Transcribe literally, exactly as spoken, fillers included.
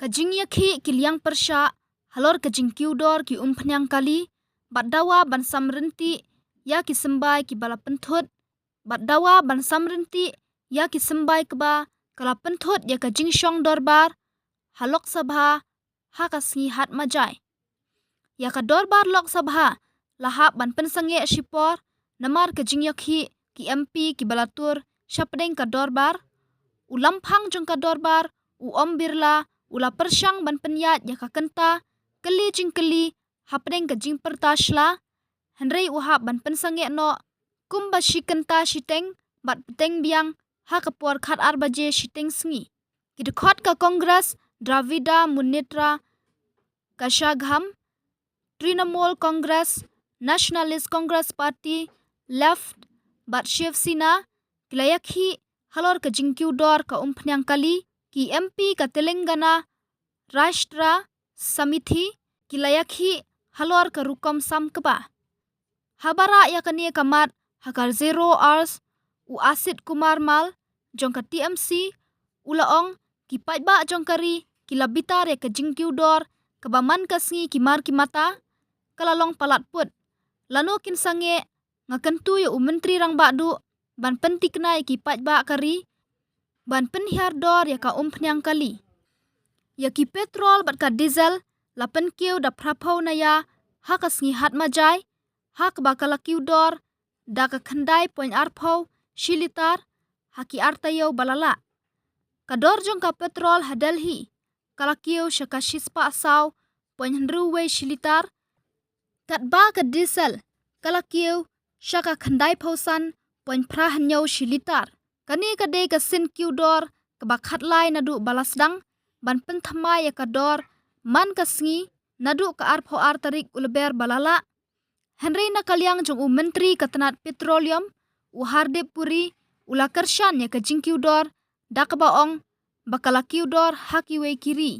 Jingïakhih ki liang pyrshah halor ka jingkiew dor ki umphniang kali bad dawa ban sam ryntih ïa ki symbai kiba la pynthut bad dawa ban sam ryntih ïa ki symbai kaba ka la pynthut ïa ka jingshong dorbar ha Lok Sabha ha ka sngi Hatmajai. Ïa ka dorbar Lok Sabha la hap ban pynsangeh shipor namar ka jingïakhih ki M P kiba la tur shapdeng ka dorbar. U lamphang jong ka dorbar, u Om Birla, u la pyrshang ban pynïaid ïa ka kynta kylli jingkylli hapdeng ka jingpyrta shla, hynrei u hap ban pynsangeh noh kumba shi kynta shiteng bad bteng biang ha ka por khatar baje shiteng sngi. Ki dkhot ka Congress, Dravida Munnetra Kazhagam, Trinamool Congress, Nationalist Congress Party, Left bad Shiv Sena ki la ïakhih halor ka jingkiew dor ka umphniang kali. Ki M P ka Telangana Rashtra Samiti ki la ïakhih halor ka rukom sam kba. Haba rah ïa kane ka mat ha ka Zero Hours, u Asit Kumar Mal jong ka T M C u la ong, ki paidbah jong ka ri ki la bitar ïa ka jingkiew dor kaba man ka sngi ki mar ki mata ka la long palat put. Lano kin sangeh, nga kyntu ïa u Myntri Rangbah Duh ban pynthikna ïa ki paidbah ka ri ban pynhiar dor ïa ka umphniang kali. Ïa ki petrol bad ka diesel la pynkiew da phraphew na ïa ha ka sngi Hatmajai, ha kaba ka la kiew dor da ka khyndai point arphew shi litar ha ki artaïew ba la lah. Ka dor jong ka petrol ha Delhi ka la kiew sha ka shispah saw point hynriew wei shi litar, katba ka diesel ka la kiew sha ka khyndai phew san point phra hynñiew shi litar. Kane ka dei ka sien kiew dor kaba khatlai naduh ba la sdang ban pynthymmai ïa ka dor man ka sngi naduh ka arphew ar tarik u Lber ba la lah. Hynrei na ka liang jong u Myntri ka tnat Petroleum, u Hardeep Puri, u la kyrshan ïa ka jingkiew dor da kaba ong ba ka la kiew dor ha kiwei ki ri.